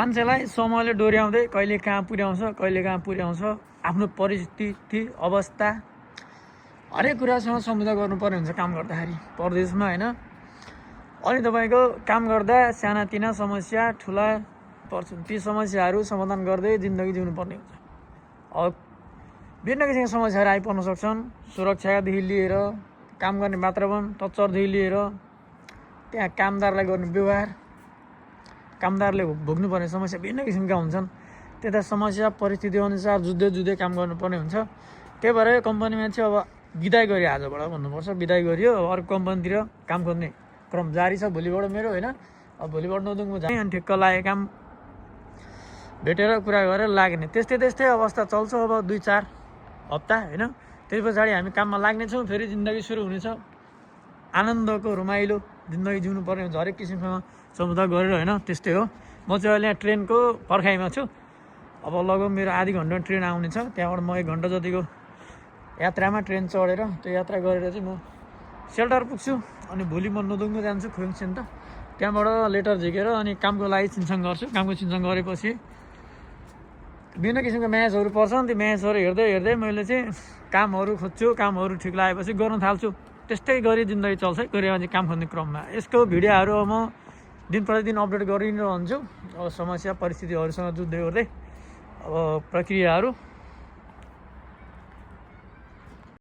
मान्छेलाई समयले डोर्याउँदै कहिले कहाँ पुर्याउँछ आफ्नो परिस्थिति अवस्था हरेक कुरासँग समुझा गर्नुपर्ने हुन्छ काम गर्दाखेरि परदेशमा होइन। अनि तपाईँको काम गर्दा सानातिना समस्या ठुला पर्छन्, ती समस्याहरू समाधान गर्दै जिन्दगी जिउनु पर्ने हुन्छ। अब विभिन्न किसिमका समस्याहरू आइपर्न सक्छन्, सुरक्षादेखि लिएर काम गर्ने वातावरण टच्चरदेखि लिएर त्यहाँ कामदारलाई गर्ने व्यवहार, कामदारले भोग्नुपर्ने समस्या विभिन्न किसिमका हुन्छन्। त्यता समस्या परिस्थिति अनुसार जुझ्दै काम गर्नुपर्ने हुन्छ। त्यही भएर कम्पनीमा चाहिँ अब बिदाई गऱ्यो, आजबाट भन्नुपर्छ बिदाई गरियो। अब अर्को कम्पनीतिर काम खोज्ने क्रम जारी छ भोलिबाट मेरो होइन। अब भोलिबाट नदुङमा जाने अनि ठिक्क लागेको काम भेटेर कुरा गरेर लाग्ने, त्यस्तै अवस्था चल्छ अब 2-4 हप्ता होइन। त्यस पछाडि हामी काममा लाग्नेछौँ, फेरि जिन्दगी सुरु हुनेछ। आनन्दको रमाइलो जिन्दगी जिउनु पर्ने हुन्छ हरेक किसिमसँग समुदाय गरेर होइन। त्यस्तै हो। म चाहिँ अहिले यहाँ ट्रेनको पर्खाइमा छु। अब लगभग मेरो आधी घन्टा ट्रेन आउनेछ, त्यहाँबाट म 1 घन्टा जतिको यात्रामा ट्रेन चढेर त्यो यात्रा गरेर चाहिँ म सेल्टर पुग्छु। अनि भोलि म नदुङमा जान्छु खोइङसेन त, त्यहाँबाट लेटर झिकेर अनि कामको लागि छिनछाङ गर्छु। कामको छिनछाङ गरेपछि विभिन्न किसिमका म्याचहरू पर्छन्, ती म्याचहरू हेर्दै मैले चाहिँ कामहरू खोज्छु। कामहरू ठिक लागेपछि गर्न थाल्छु। त्यस्तै गरी जिन्दगी चल्छ गरिमा चाहिँ काम खोज्ने क्रममा। यसको भिडियोहरू अब म दिन प्रतिदिन अपडेट गरिरहन्छु। अब समस्या परिस्थितिहरूसँग जुझ्दै गर्दै अब प्रक्रियाहरू